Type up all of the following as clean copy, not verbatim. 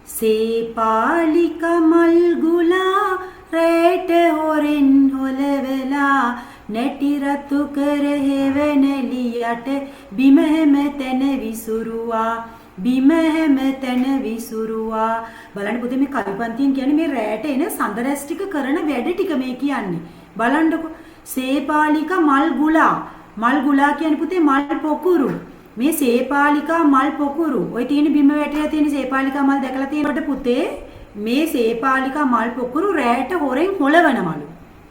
සේපාලිකා මල් ගුලා රැට හොරෙන් හොලවලා නැටි රතු කර හෙවණැලි යට බිම හැම තැන විසුරුවා, බිම හැම තැන විසුරුවා. බලන්න පුතේ, මේ කවි පන්තියෙන් කියන්නේ මේ රැට එන සඳ රැස් ටික කරන වැඩ ටික මේ කියන්නේ. බලන්නකෝ, සේපාලිකා මල් ගුලා. මල් ගුලා කියන්නේ පුතේ මල් පොකුරු. මේ සේපාලිකා මල් පොකුරු ඔය තියෙන බිම වැටිලා තියෙන සේපාලිකා මල් දැකලා තියෙනකොට පුතේ, මේ සේපාලිකා මල් පොකුරු රැට හොරෙන් හොලවනවලු.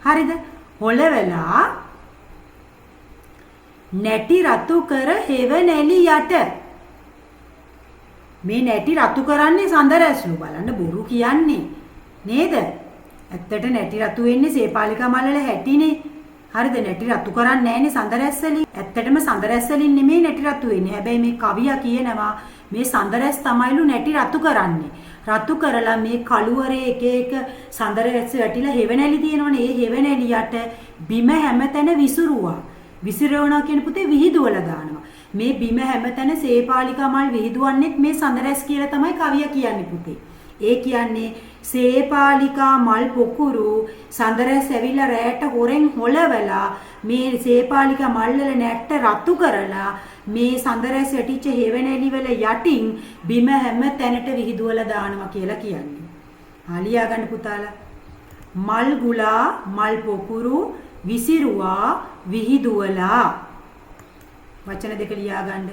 හරිද? හොලවලා නැටි රතු කර හෙවණැලි යට. මේ නැටි රතු කරන්නේ සඳරැස්ලු. බලන්න, බොරු කියන්නේ නේද? ඇත්තට නැටි රතු වෙන්නේ සේපාලිකා මල් වල හැටිනේ. හරිද? නැටි රතු කරන්නේ නෑනේ සඳරැස් වලින්. ඇත්තටම සඳරැස් වලින් නෙමෙයි නැටි රතු වෙන්නේ. හැබැයි මේ කවියා කියනවා මේ සඳරැස් තමයිලු නැටි රතු කරන්නේ. රතු කරලා මේ කළුවරේ එක එක සඳරැස් වැටිලා හෙවණැලි තියෙනවනේ. ඒ හෙවණැලි යට බිම හැමතැන විසුරුවා. විසිරවනවා කියන පුතේ විහිදුවලා දානවා. මේ බිම හැමතැන සේපාලිකා මල් විහිදුවන්නේත් මේ සඳරැස් කියලා තමයි කවියා කියන්නේ පුතේ. ඒ කියන්නේ සේපාලිකා මල් පොකුරු සඳරැස් ඇවිල්ලා රැට හොරෙන් හොලවලා මේ සේපාලිකා මල් වල නැට්ට රතු කරලා මේ සඳරැස් වැටිච්ච හෙවණැලි වල යටින් බිම හැම තැනට විහිදුවලා දානවා කියලා කියන්නේ. හා, ලියා ගන්න පුතාලා. මල් ගුලා, මල් පොකුරු විසිරුවා, විහිදුවලා. වචන දෙක ලියා ගන්න.